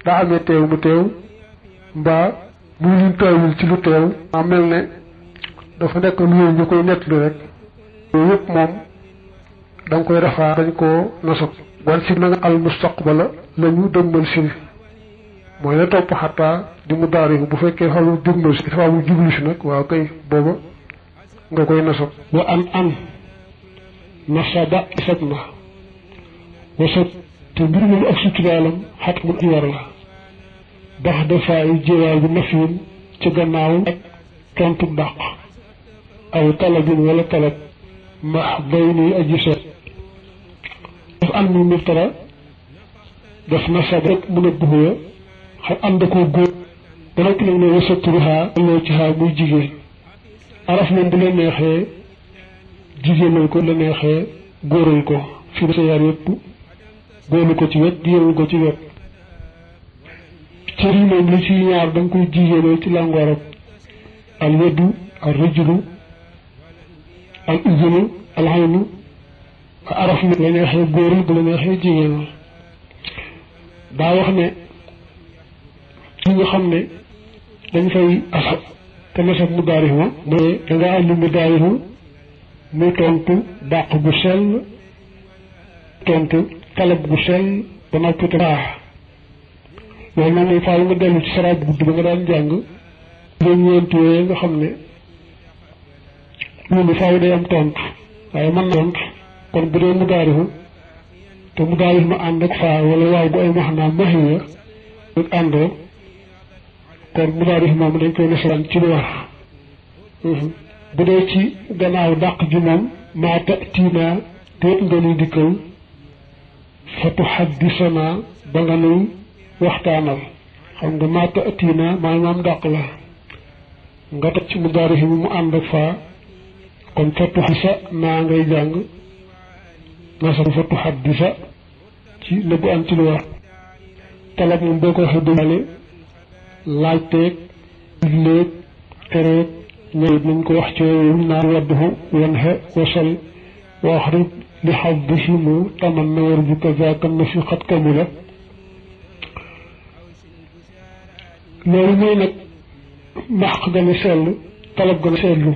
daa amee teew mu teew mbaa mu luñ taawil ci lu teew maa mel ne dafa nekk lu ñu koy nettali rek yooyu yëpp moom da nga koy rafaa dañ koo nasab wan si na nga al mustaqbala la ñu dëgmal si mooy la topp xataa di mu daari bu fekkee xalu dëgmal si dafa amul jublu si nag waaw kay booba nga koy nasab wa an nasaba isab na wasat te mbir moom ak suturaalam xat mun ci war la bax dafaa yu jéwaay bi nafiin ci gannaaw ak tontu dàq aw talabin wala talab max bay nii aji seet daf an mu miftara daf nasab rek mun a buxuya xam ànd koo góor ba noppi nag ne wasaturuhaa loo ci xaa muy jigéen araf moom bu la neexee jigéenal ko la neexee góoral ko fii sa yaar yëpp góorlu ko ci wet jigéenal ko ci wet cër yi moom li ci ñaar da nga koy jigéenal ci làngu arab al yadu al rijlu al uzunu al aynu araf mi la neexee góoral bu la neexee jigéenal daa wax ne li nga xam ne dañ fay asab te nasab mu daarif ma mooy danga ànd mu daarifu muy tontu dàq gu sell tontu talab gu sell ba noppi te baax loolu nag mooy faaw nga dellu ci saraab gudd ba nga daan jàng ñeenti yooyu nga xam ne loolu faaw day am tontu waaye mën na tontu kon bu dee mu daarifu te mu daarif ma ànd ak faa wala waaw bu ay maxnaa maxiya ak àndoo kon mu daarif moom dañ koy nasaraan ci lu war bu dee ci gannaaw dàq ji moom maa ta'tiinaa déet nga nuy dikkal fa tuhaddisanaa ba nga nuy waxtaanal xam nga maa ta'tiinaa maa moom dàq la nga teg ci mu daarif mi mu ànd ak faa kon fa tuhaddisa naa ngay jàng nasar fa tuhaddisa ci la bu am ci lu war talab moom boo ko waxee dëgale laajteeg digleeg tereeg ñëwit nañ ko wax ci yooyu naan wadduhu wanha wasal waxrib li xaddihimu taman na war bi kazaka na fi xat kamula loolu mooy nag maxq gën a sell talab gën a sellu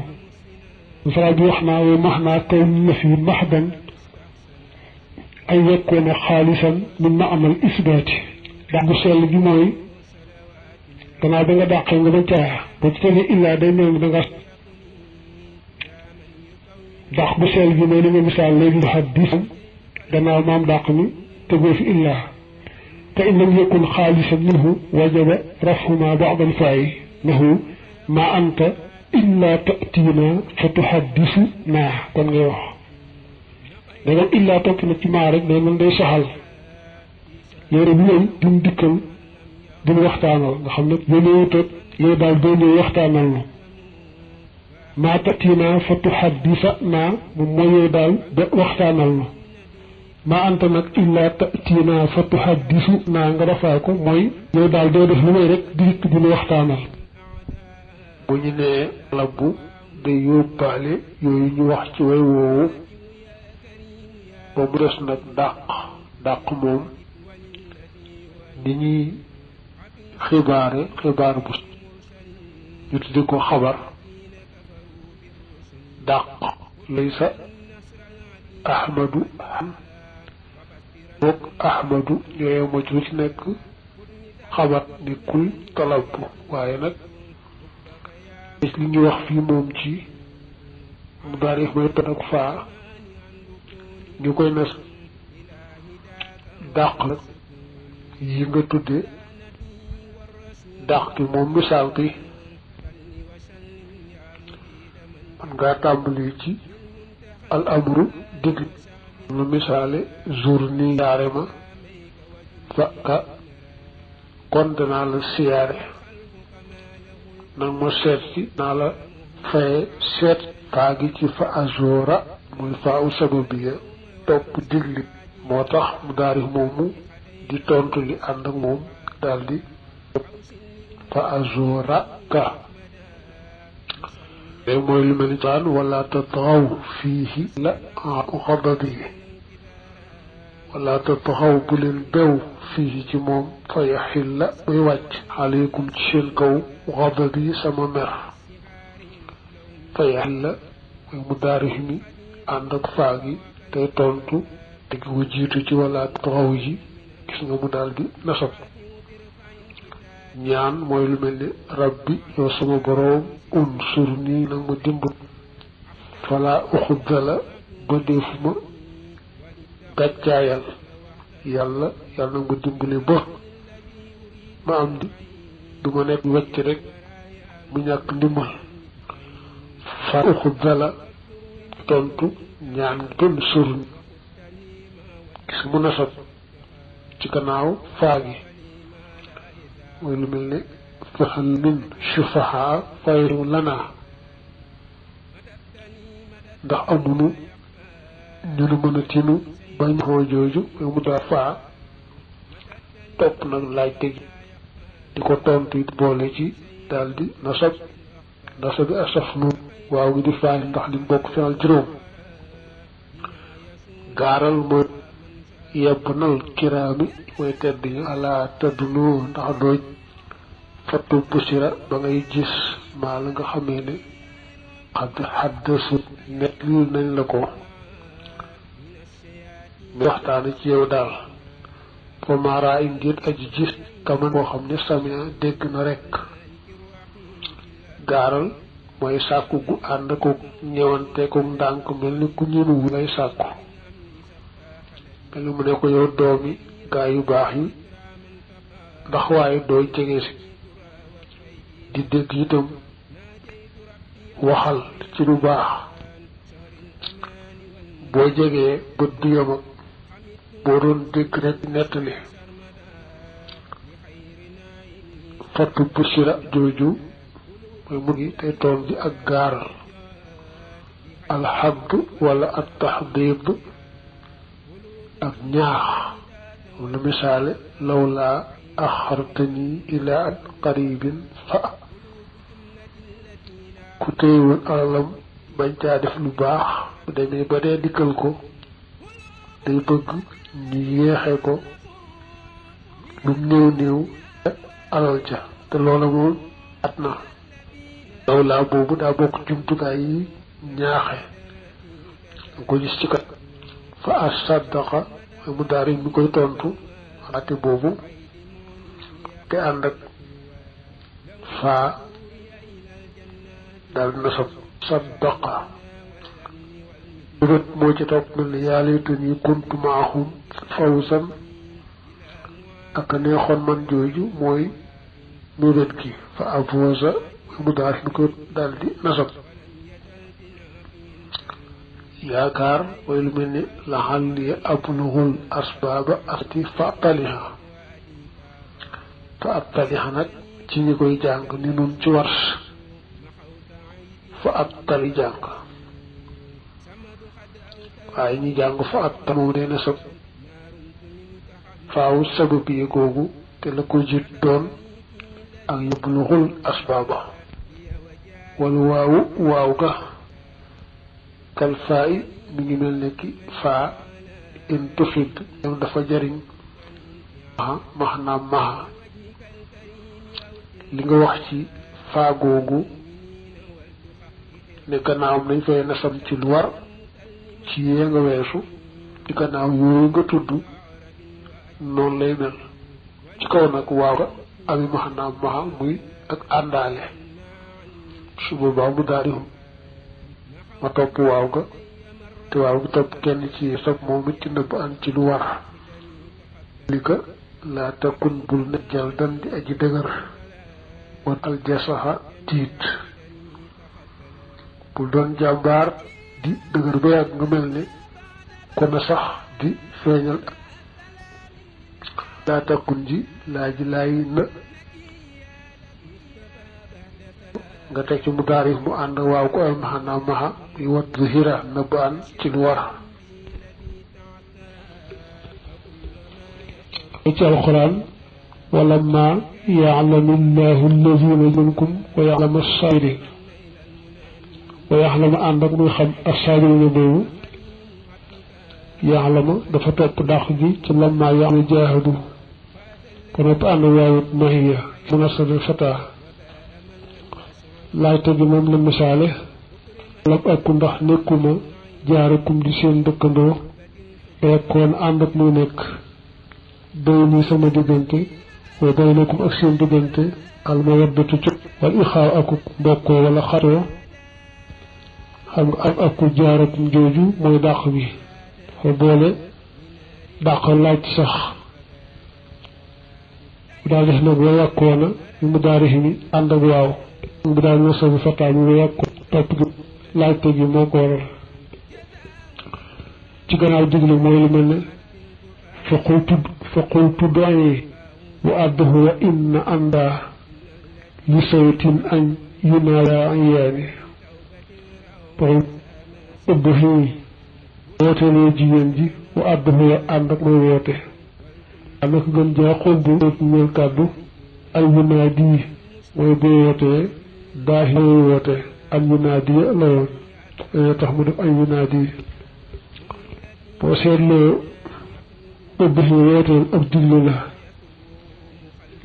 sara bi wax naa wa max naa kaw na fi maxdan ay yekkoone xaalisan min na amal isbaati dax bu sell gi mooy gannaaw ba nga dàqee nga bañ caa boo ci tegee illaa day mel ni da nga dàq bu seel gi mooy li nga misaal léegi xaddis gannaaw maam dàq mi tegoo fi illaa te in lam yakun xaalisan minhu wajaba rafhuma ba'dal faayi nahu ma anta illaa ta'tiina fa tuhaddisu naa kon ngay wax dangam illaa topp na ci maa rek day mën day saxal yére bi ñëw duñ dikkal duñ waxtaanal nga xam ne yónneewutat yow daal doo ñëw waxtaanal nu maa ta'tiinaa fa tuhaddisa naa moom mooy yow daal ba waxtaanal nu maa anta nag illaa ta'tiinaa fa tuhaddisu naa nga rafaa ko mooy yow daal doo def lu may rek di dikk di nu waxtaanal bu ñu nee labbu day yóbbaale yooyu ñu wax ci way woowu ba mu des nag dàq moom ni ñuy xibaar bu ñu tudde ko xabar dàq laysa ahmadu boog ahmadu ñooye moj lu ci nekk xabar nekkul talab waaye nag li ñu wax fii moom ci mu daarif may ton ak faa ñu koy nas dàq nag yi nga tudde dàq gi moom misaal gi man ngaa tàmbali ci al amru digg lu misaale jour nii yaare ma fa ka kon danaa la siyaare nag ma seet si naa la faye seet kaa gi ci fa azora muy faa u sababiya topp digli moo tax mu daarif moomu di tontu li ànd ak moom daldi fa azora ka day mooy lu mel ni taan wala tatxaw fiihi la xadadi wala tatxaw bu leen bew fii ci moom fa yaxilla muy wàcc aleykum ci seen kaw xadabi sama mer fa yaxilla muy mu daarif mi ànd ak faa gi tey tontu te gi mu jiitu ci wala tatxaw ji gis nga mu daal di nasab ñaan mooy lu mel ni rabbi yow sama boroom unsur nii nag ma dimbut fala uxuddala ba defuma gàccaayal yàlla yàlla nag ma dimbale ba ma am di du ma nekk wecc rek mu ñàkk ndimbal fa uxuddala tontu ñaan gën surni gis mu nasab ci gannaaw faa gi mooy lu mel ne fahal min shufaha fayru lana ndax amunu ñu nu mën a tinu bañ xoo jooju mooy mu daa faa topp nag laajte gi di ko tontu it boole ci daldi nasab bi asaf nun waaw gi di faali ndax li bokk final juróom gaaral mooy yebb nal kiraami mooy tedd ñu alaa tëddunoo ndax dooj fattu busira ba ngay gis maa la nga xamee ne xadd xaddasut net lii nañ la ko mi waxtaane ci yow daal fa maaraa i ngir aji gis kaman koo xam ne samia dégg na rekk gaaral mooy sàkku gu ànd ko ñëwante ko ndànk mel ni ku ñënuwu lay sàkku mel ni mu ne ko yow doomi gaa yu baax yi ndax waaye dooy jege si di dégg itam waxal ci lu baax boo jegee bët du yem ak boo doon dégg rek nettali fattu busira jooju mooy mu ngi tey tool bi ak gaaral alxadd wala at taxdiid ak ñaax moom la misaale lawlaa axartani ilaa qaribin fa ku téyewoon alalam bañ caa def lu baax bu demee ba dee dikkal ko day bëgg ñu yéexe ko lum néew néew alal ja te loola moom at na lawlaa boobu daa bokk jumtukaay yi ñaaxe nga ko gis ci kat fa asaddaqa mu daari mi koy tontu xalaate boobu te ànd ak faa daal nasab saddaqa bët moo ci topp mel ne yaa laytanii kuntu maahum fawzan ak a neexoon man jooju mooy mébét gi fa afoosa mu daal mi koy daal di nasab yaakaar mooy lu mel ni laxalli ablughul asbaaba asti fa attaliha nag ci ñi koy jàng ni nun ci wars fa attali jàng waaye ñi jàng fa atta moom day nasab faaw sabab yi googu te la ko jiit doon ak yablughul asbaaba wala waaw ga kal faa i mi ngi mel ne ki faa in tufid ñoom dafa jariñ max naam maxa li nga wax ci faa googu ne gannaawam nañ fay nasam ci lu war ci yee nga weesu ci gannaaw yooyu nga tudd noonu lay mel ci kaw nag waaw ga ami max naam maxa muy ak àndaale su boobaa mu daal di ma topp waaw ga te waaw gi topp kenn ci sob moom it ci nëbb an ci lu war li ka laa takun bul ne jal dan di aji dëgër wan aljasaxa tiit bul doon jàmbaar di dëgër ba yàgg nga mel ne kon a sax di feeñal laa takun ji laa ji laay na nga teg ci mu daarif mu ànd waaw ko ay maxanaa maxa muy wat zuhira na ba an ci lu war ci alquran walamma ya'lamu llahu allazina minkum wa ya'lamu as-sabirin wa ya'lamu ànd ak muy xam as-sabirina boobu ya'lama dafa topp dàq gi ci lamma ya'lamu jaahadu kon ëpp ànd waawut mahiya munasabul fata laajte gi moom la misaale lam akku ndax nekkuma jaarakum di seen dëkkandoo ekkoon ànd ak muy nekk doy nii sama diggante wa baynakum ak seen diggante al mawaddatu ci wal ixaaw akuk mbokkoo wala xatoo xam nga am akku jaarakum jooju mooy dàq bi dafa boole dàq laaj sax bu daal def nag wa yàkkoona ñu mu daari mi ànd ak waaw bu daal nosa bi fataa bi wa yàkko topp gi laajte gi moo ko waral ci gannaaw digle mooy lu mel ne fa qultu doyi wa adduhu wa inna anda li sawtin añ yunaada ayaani paxul ëbb fii wooteeloo jigéen ji wa adduhu wa ànd ak mooy woote ana ko gën jaa xobbu ñeel kàddu al yunaadi mooy boo wootee daahi mooy woote al yunaadi la woon dañoo tax mu def al yunaadi boo seetloo ëbb fi wooteel ak digle la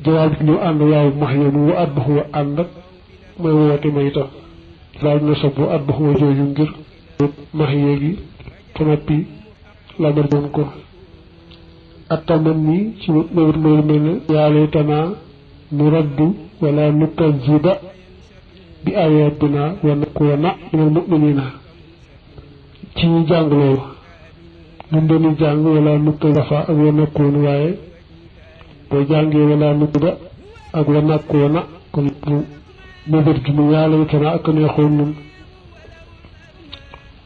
jawaab bi ñu ànd waaw max yéen wa adduhu wa ànd ak mooy woote ma itam daal na sob wa adduhu wa jooju ngir max yéegi fa noppi la mar doon ko attaman nii ci mawut loolu mel ne yaa laytanaa nu raddu wala nukazziba bi ayatina wa nakuuna minal mu'minina ci ñu jàng loolu ñun dañuy jàng wala nukazziba ak wa nakuuna waaye boo jàngee wala nukazziba ak wa nakuuna kon mébét gi mu yaa laytanaa ak neexoon nun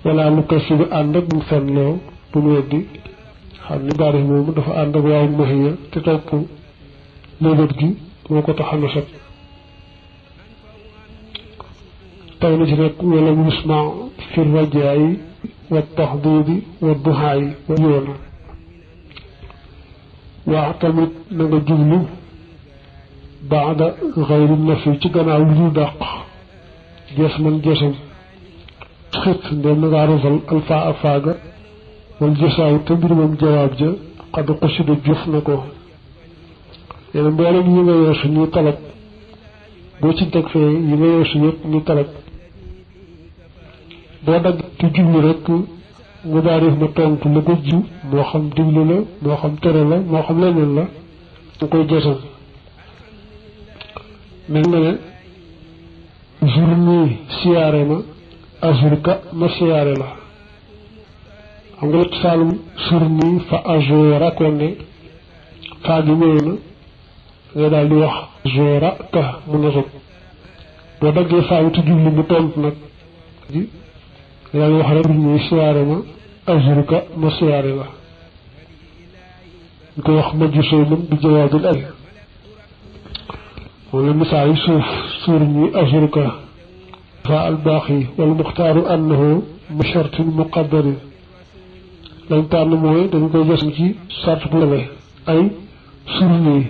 wala nukazziba ànd ak bu mu fen loo bu mu weddi xam ni baari moomu dafa ànd ak waaw mahiya te topp mébét gi moo ko tax a nasab taw na ci nag wala yusma fi rajaayi wa taxdiidi wa duhaayi wa yoona wax tamit na nga jublu baada xayri nafi ci gannaaw lu ñu dàq ges man gesam xit ndem na ngaa rosal alfaa a faaga wal jësaaw te mbir moom jawaab ja xad xusida jëf na ko yéen mboolem yi nga yoosu ñuy talab boo ci teg fee yi nga yoosu yëpp ñuy talab boo dagg te jublu rek mu daarif ma tontu la ko jiw moo xam diglu la moo xam tere la moo xam leneen la nga koy jësam mel nga ne jour nii siyaare ma azurka ma siyaare la xam nga la saalum sur nii fa azora kon ne faa gi ñëw na nga daal di wax zora ka mu nasab boo daggee faa gi te jublu mu tontu nag ji nga daal di wax rek ñuy siyaare ma azurka ma siyaare la ñu koy wax majju sooy mën bi jawaabil ay wala misaal yi suuf suur ñi azurka fa albaaxi wal muxtaaru annahu bi shartin muqaddarin lañ tànn mooy dañ koy jësam ci sart bu lebe ay sur nii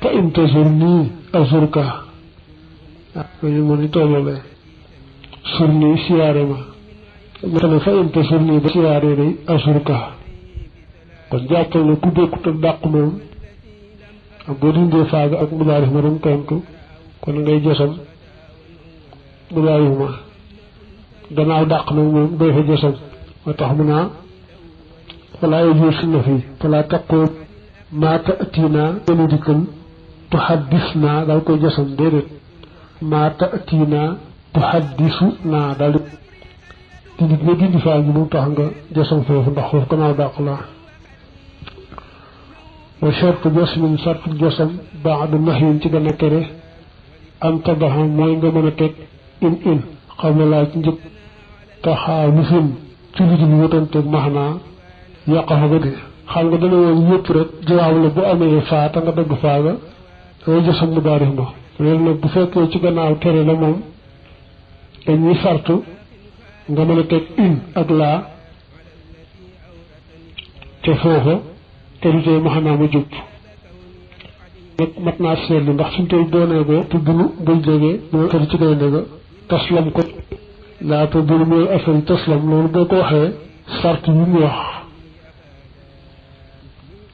fa in tasur nii azurka dañu mën ni tollale sur nii siyaare ma matale fa in tasur nii ba siyaare day azurka kon jàppal ne ku bokkut ak dàq moom ak boo dindee faaga ak mudaarif ma doon tontu kon ngay jësam mudaarif ma gannaaw dàq nag moom doo fa jësam moo tax mu naa falaa yajuuzu fi nafi falaa taqul maa ta'tiinaa dana dikkal tuhaddisnaa daal koy jësam déedéet maa ta'tiinaa tuhaddisnaa daal di nit nga dindi faa gi moom tax nga jësam foofu ndax foofu gannaaw dàq la wa shartu jasmin sartu jasam ba'da nahyin ci gën a tere an tabaxa mooy nga mën a teg in xam na laa ci njëkk taxaalufin ci lu dul wutanteeg maxnaa yàqafa ba di xam nga dana woon yëpp rek jawaab la bu amee faa te nga dagg faaga dangay jësam mu daarif ma loolu nag bu fekkee ci gannaaw tere la moom dañuy sartu nga mën a teg in ak laa te foofa te du tee maxanaa ma jub nag mat naa seetlu ndax suñ tey doonee ko te bunu bul jege moo affaire ci gaynde ga taslam ko laata bunu mooy affaire taslam loolu boo ko waxee sart yi ñu wax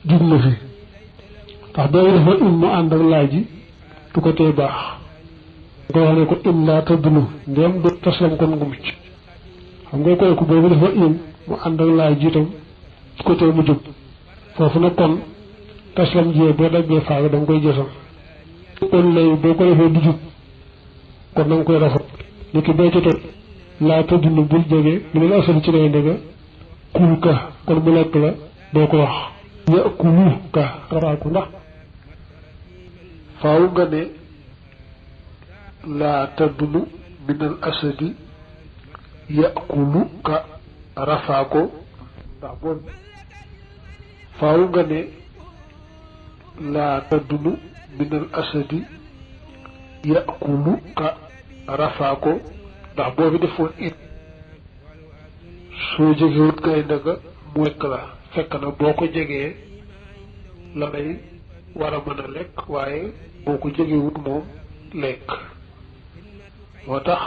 jub na fi ndax boobu dafa in mu ànd ak laaj ji du ko tee baax nga wax ne ko in laa tëddulu ndéem du taslam kon nga mucc xam nga kooku boobu dafa in mu ànd ak laaj ji itam du ko tee mu jub foofu nag kon taslam jiyee boo daggee faaga da nga koy jësam kon lay boo ko defee du jub kon da nga koy rafet ni ki boo ci teg laa tëddulu bul jege li leen asal ci ngay ndega kul ka kon mu lekk la doo ko wax yakulu ka rafaaku ndax faaw nga ne laa tëddulu minal asadi yakulu ka rafaako ndax boobu faaw nga ne laa tëddulu minal asadi yakulu ka rafaako ndax boobu defoon it soo jegewut gaynde ga mu lekk la fekk na boo ko jegee la lay war a mën a lekk waaye boo ko jegewut moom lekk moo tax